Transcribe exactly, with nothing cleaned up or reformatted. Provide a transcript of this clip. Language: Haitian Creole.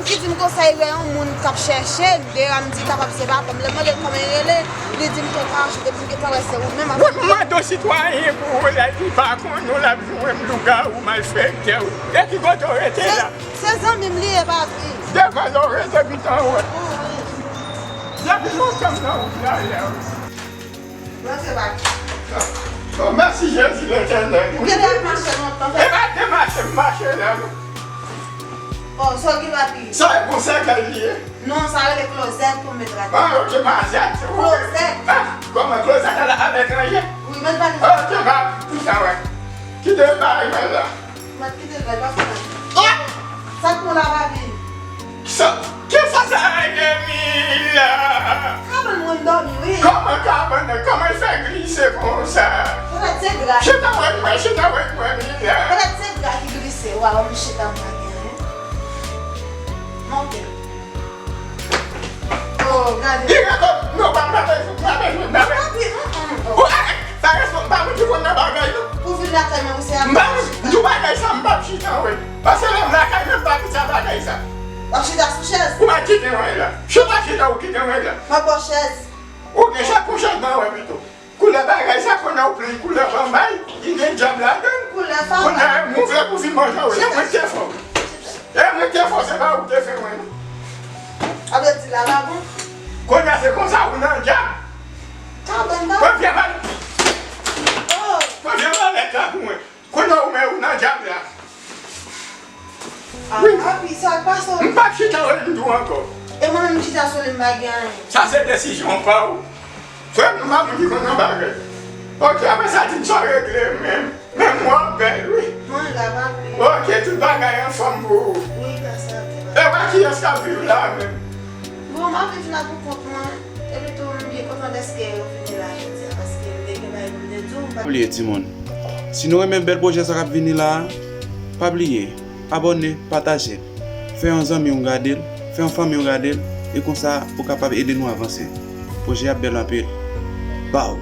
Li di m konsa, li wè yon moun k ap chèche m, deyò m di kapab se papa m. Lè m mande l kòman l rele, li di m ke pa achte, depi m gentan wè se ou menm. Mwen, mwen mande yon sitwayen pou ou, l ap di pa konnen w, l ap jwenn lougawou, malfektè. E ki kote w rete la? Se zanmi m li ye, papi. Devan lè w rete bitan wè. Depi lontan m nan wout la, lè w. Rantre, papi. Oh, mèsi Jezi Letènèl. Ou genlè ap mache lontan. E pa de mache, m mache la, non. Oh, sa w gen, papi? Sa e bon sèkèy li ye? Non, sa rele klozèt pou met rad. Ah, ok, mazèt. Klozèt. Ah, kòman klozèt a la aletranje? Wi, met valiz. Ok, papi, sa wè. Kite bagay mwen la. Mwen kite l la, l pa fè anyen. Oh! Sa k pran la, papi? Sa, kisa sa ye, Mila? Kabann mwen dòmi, wi. Kòman kabann nan? Kòman l fè glise konsa? Petèt se dra. Chita wè mwen, chita wè mwen, Mila. Petèt se dra ki glise. Waw, m chita m pa gen anyen. Monte. Oh, gade. Li rete, non, pa, pa bezwen, pa bezwen, pa bezwen. Papi, mm, mm, oh. Ou, eh, eh, pa respon, pa moun ki konn nan bagay, non. Pou vin lakay mwen, ou se ap chita. M pa moun, di w bagay sa, m p ap chita, wi. Paske lè m lakay mwen, m pa vin sa bagay sa. W ap chita sou chèz? Ou pa kite mwen la. Chita, chita, ou kite mwen la. M ap ba w chèz. Ou gen chèz pou chèz ban wè pito. Koulè bagay sa, kounye a ou plen koulè banbay, li gen dyab ladan l. Koulè fatra. Kounye a, mwen vle pou vin manje w. E mwen te fè w. E mwen te fè w, se pa ou te fè mwen, non. A vle di la, la bon. Kounye a, se konsa ou nan dyab. Kabann, kabann. Pran vye mal. Oh. Pran vye malèt la pou mwen. Kounye a ou menm ou nan dyab la. Ah, wi. Papi, sa k pase w? M p ap chita wè m tou ankò. E mwen menm m chita sou li m pa gen anyen. Sa se desizyon pa w. Frè m, nou pa moun ki konn nan bagay. Ok, apre sa di m sa w regle menm. Menm mwen bèl, wi. Mwen la, papi. Ok, tout bagay anfòm pou ou. Wi, gras a Dye, papi. E wè kiyès k ap viv la menm. Bon, m ap viv la pou kont mwen. Epi tou, m byen kontan dèske ou vini la jodi a, paske m te gen bagay pou m te di w, m pa. Pa bliye, timoun. Si nou renmen bèl pwojè sa k ap vini la a, pa bliye, abòne, pataje l. Fè yon zanmi w gade l, fè yon fanmi w gade l, e konsa, ou kapab ede nou avanse. Pwojè a bèl anpil. Baw!